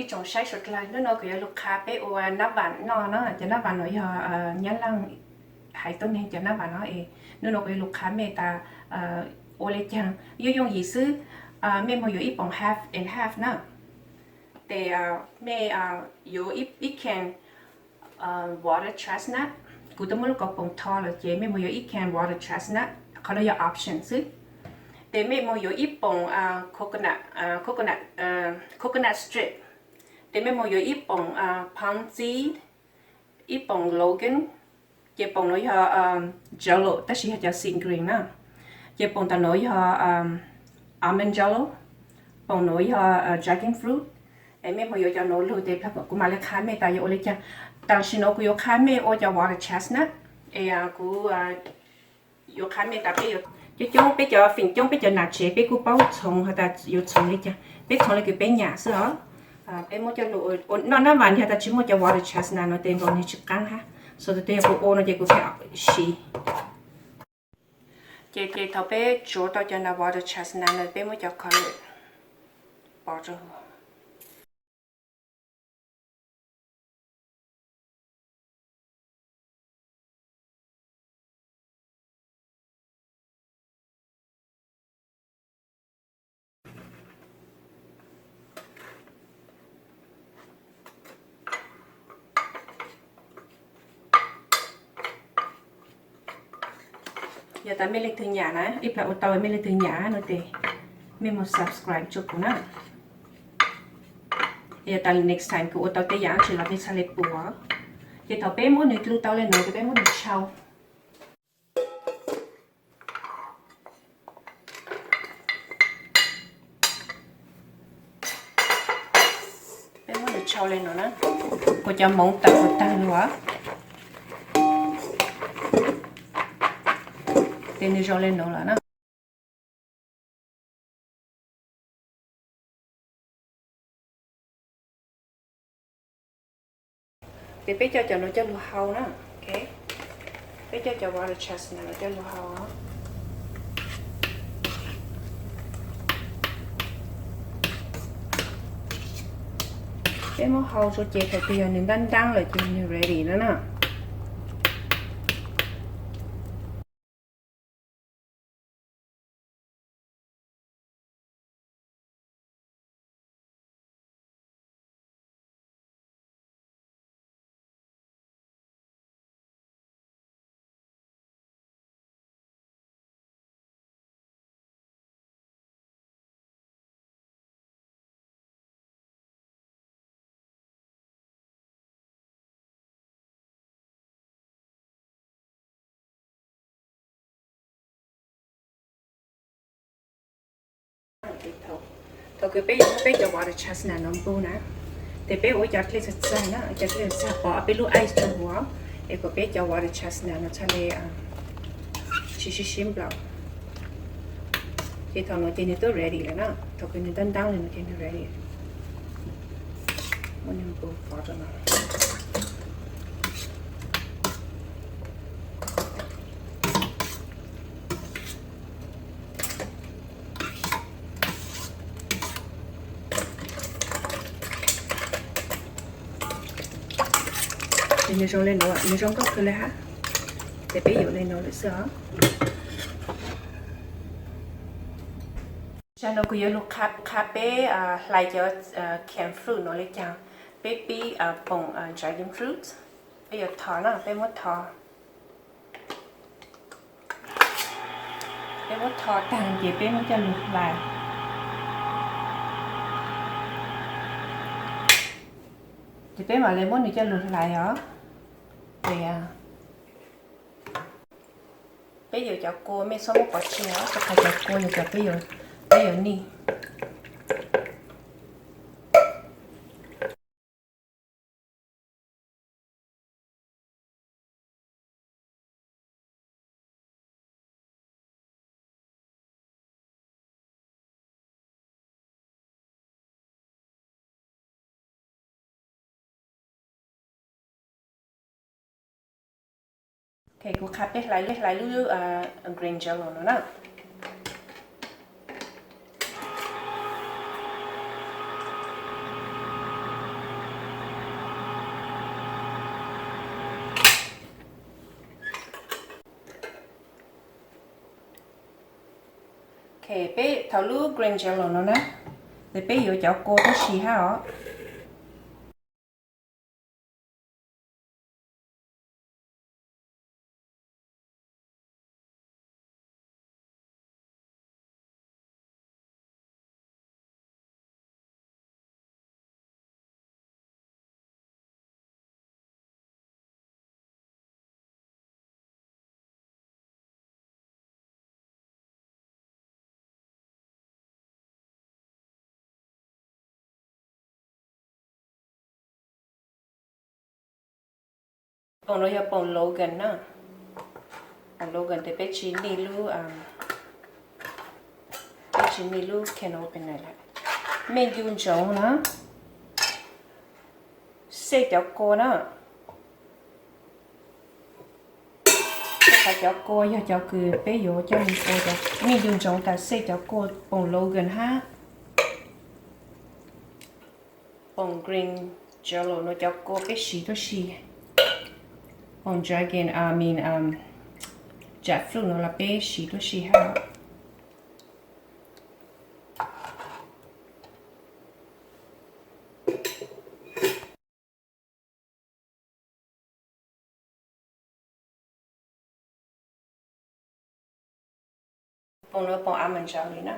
Ib tsoom saib suav dlawg, hnub no kuv yuav lug qha peb ua nab vam noj na. Cov nab vam no yog Nyab Laj hais tuab neeg cov nab vam no es hnub no kuv yuav lug qha mej tas ua le caag, yooj yooj yim xwb. Mej moog yuav ib poom half and half na. Tes mej yuav ib can water chestnut, kuv twb muab lub kaus poom tho lawm ces mej moog yuav ib can water chestnut, qhov no yog option xwb. Tes mej moog yuav ib poom coconut, coconut, coconut strip. Tes mej moog yuav ib poom pumpkin seed, ib poom Logan, ces poom no yog Jello tab sis yog cov seed green na. Ces poom tom no yog almond Jello, poom no yog dragon fruit. Es mej moog yuav cov no lug tes kuv mam le qha mej tas yuav ua le caag. Tam sim no kuv yuav qha mej ua cov water chestnut, es kuv yuav qha mej tas peb yuav coob coob, peb cov feem coob peb cov nam tsev peb kuj paub txhoov has tas yuav txhoov le caag, peb txhoov le kws peb nyam xwb os. Peb muab coj lug ua noj nab vam, has tas tsis muaj cov water chestnut no tes nkaus nwg tsis qaab hab. So tes yog kuv ua no ces kuv pheej siv. Ces ces thaum peb tsuav tau cov water chestnut no peb muab cov color pov rau. Yog tas mej leej twg nyam na, ib plag ua tau mej leej twg nyam no tes mej moog subscribe rua kuv na. Yog tas next time kuv ua tau tej yaam tsi los mej txhaj le pum. Ces thaum peb muab nwg lug tau le no ces peb muab nwg tshau. Peb muab nwg tshau le no na, kuas cov moov tawm kuas tag lug, tes nwg zoo le no lawm na. Ces peb coj cov no coj lug hau na. Peb coj cov water chestnut no coj lug hau. Peb muab hau rua ces thaum twg yog nwg ntaab ntaab lawm ces nwg ready na na. Thaum kws peb yuav muab peb cov water chestnut no npug na, tes peb ua cov dlej txag txag na, cov dlej txag pov peb lub ice rua huv, es kuas peb cov water chestnut no txhaj le tsi sib sib nplaum. Ces thaum no ces nwg twb ready lawm na, thaum kws nwg ntaab ntaab le no ces nwg ready. Muab nwg npug pov rua no. Ces nwg zoo le no, nwg zoo nkauj kawg le hab. Ces peb yuav le no lawm xwb os. Tam no kuv yuav lug qha peb hlais cov canned fruit no le caag. Peb pib poom dragon fruit, peb yuav tho na, peb muab tho. Peb muab tho taag ces peb muab coj lug hlais. Ces peb mam le muab nwg coj lug hlais os. Ces peb yuav cov kua mej txhob muab pov tseg os, rua qhov cov kua yog cov peb yuav nij. Ok, kuv qha peb hlais lub, hlais lub green jello no na. Ok, peb thaum lub grain jello no na, ces peb yuav cov kua tib si hab os. Poom no yog poom Logan na. Poom Logan tes peb tsis nij lub, peb tsis nij lub can opener lawm. Mej ncu ntsoov na, xej cov kua na. Xej cov kua yog cov kws peb yuav coj mus ua, mej ncu ntsoov tas xej cov kua poom Logan hab poom green jello no cov kua peb siv tuab si. Poom dragon, I mean, jackfruit no los peb siv tuab si hab. Poom no poom almond li na.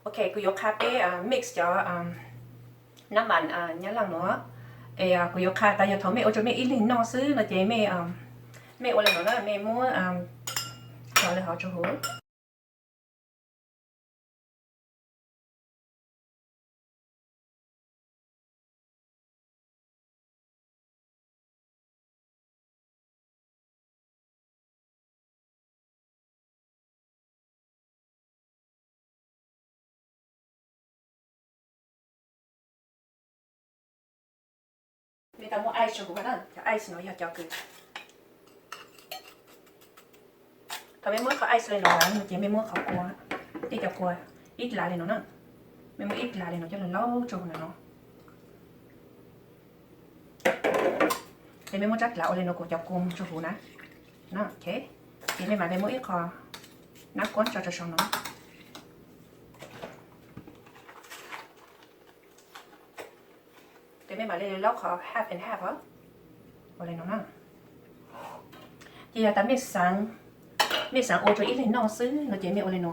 Ok, kuv yuav qha peb mix cov nab npas nyab laj no. Es kuv yuav qha tas yog thaum mej ua rau mej ib leeg noj xwb no ces mej, mej ua li no na, mej muab cov li hov rau huv. Mej tau muab ice rau huv na, cov ice no yog cov kws thaum mej muab qhov ice li no lawm no ces mej muab qhov kua, ib cov kua ib dlav li no na, mej muab ib dlav li no coj los laub rau huv no. Ces mej muab tsab dlav ua li no kuv cov kua mus rau huv na. Ces mej mam li muab ib qho nab kuab tso rau saum no. Ces mej mam li laub qhov half and half os. Ua li no na. Ces yog tas mej xaav, mej xaav ua rau ib leeg noj xwb no ces mej ua li no.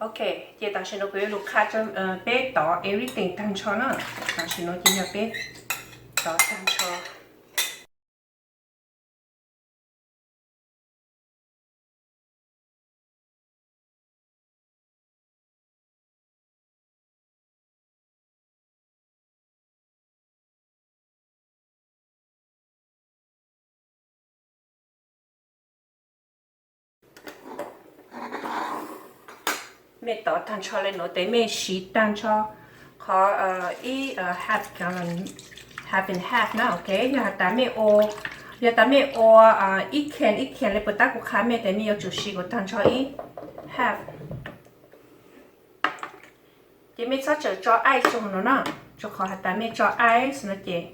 Ok, ces tam sim no kuv yuav lug qha peb tov everything tag nrho na. Tam sim no ces yog peb tov tag nrho. Mej tov tag nrho li no tes mej siv tag nrho qhov ib half gallon, half and half na, ok. Yog has tas mej ua, yog tas mej ua ib can ib can li puas tab kuv qha mej tes mej yuav tsum siv kom tag nrho ib half. Ces mej txhob txawm tso ice rau no na, rau qhov has tas mej tso ice no ces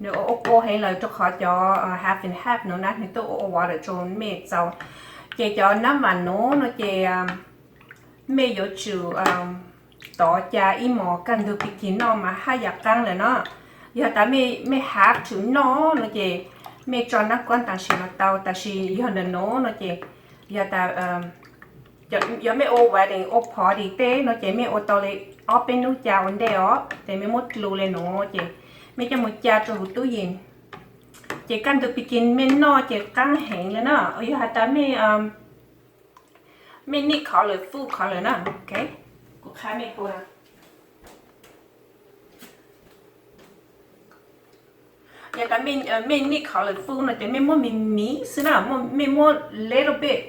nws ua ua kua heev lawm rau qhov cov half and half no na nws twb ua ua water rau mej txaus. Ces cov nab npas no no ces mej yuav tsum tov ca ib hmos kaj ntug pig kig noj mas haj yam qaab lawm no. Yog tas mej hab tshwm noj no ces mej tso nab kuab tam sim no tau, tab sis yog ntawm no no ces yog tas yog mej ua wedding ua party tej no ces mej ua tau li ob peb nub ca ua ntej os, ces mej muab dlu li no ces mej coj mus ca rau huv tub yees. Ces kaj ntug pig kis mej noj ces qaab heev le na. Yog has tas mej, mej nij kho lawm, fuj kho lawm na, kuv qha mej pum na. Yog tas mej nij kho lawm fuj no ces mej muab miv miv xwb na, mej muab little bit,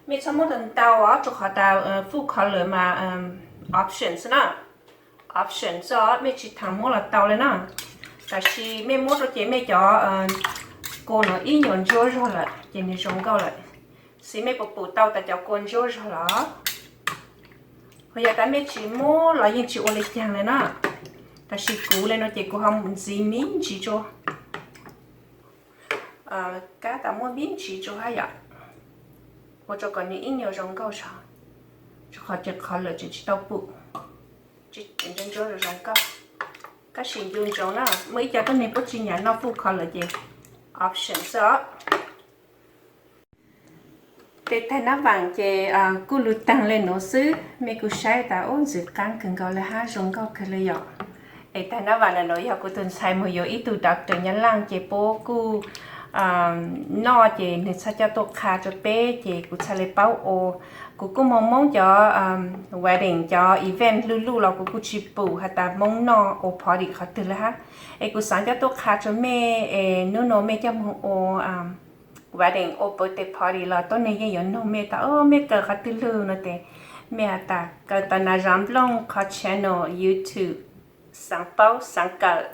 mej txhob muab ntau ntau os, rua qhov tas fuj kho lawm mas option xwb na, option xwb os, mej tsi thaam muab los tau le na. Tab sis mej muab rua ces mej cov kua no ib nyuas ntsuab zog lawm ces nwg zoo nkauj lawm. Xij mej puas pum tau tas cov kua ntsuab zog los? Ho yog tas mej tsi muab los yeej tsi ua le caag le na. Tab sis kuv le no ces kuv ho ntxiv miv ntsis tsua, kab tas muab miv ntsis tsua hab yom, ua rua kom nwg ib nyuas zoo nkauj zog, rua qhov ces qhov lawm tseem tsi tau pum, ntsuab zoo zoo nkauj. Tab sis ncu ntsoov na, muaj ib co tuab neeg puab tsi nyam noj fuj kho lawm ces option xwb os. Tes taig nab vaam ces kuj lug taag le nuav xwb, mej kuj saib tas ub ntxwv qaab kawg nkaus le hab zoo nkauj kawg le yom. Es taig nab vaam nuav yog kuv tug ntxhais moog yuav ib tug doctor Nyab Laaj ces puab kuj noj ces nwg txhaj coj tuaj qha rua peb ces kuv txhaj le paub ua. Kuv kuj moog moob cov wedding cov event luj luj los kuv kuj tsi pum has tas moob noj ua party qhov twg le hab. Es kuv xaav coj tuaj qha rua mej es nub nua mej coj moog ua wedding ua birthday party los tuab neeg yeej yuav noog mej tas mej kawm qhov twg lug no tes mej has tas kawm tas nav zov nplooj qhov channel YouTube Xaav Paub Xaav Kawm.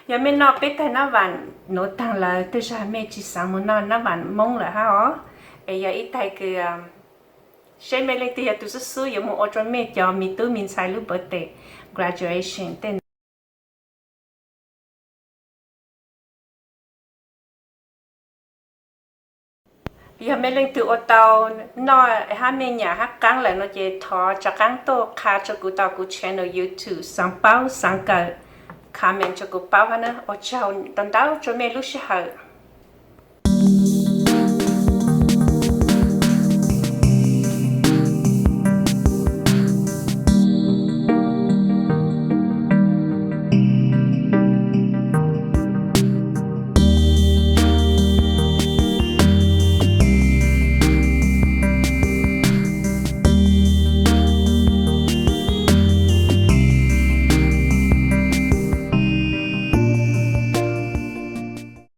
Yog mej noj peb taig nab vaam nuav taag lawm tej zag mej tsi xaav moog noj nab vaam moob lawm hab os. Es yog ib taig kws seb mej leej twg yog tug xub xub yuav moog ua rua mej cov me tub me ntxhais lub birthday, graduation tej no. Yog mej leej twg ua tau noj hab mej nyam hab qaab lawm no ces thov rov qaab tuaj qha rua kuv tau kuv channel YouTube Xaav Paub Xaav Kawm, comment rua kuv paub hab na. Ua tsaug ntau ntau rua mej lub sij hawm.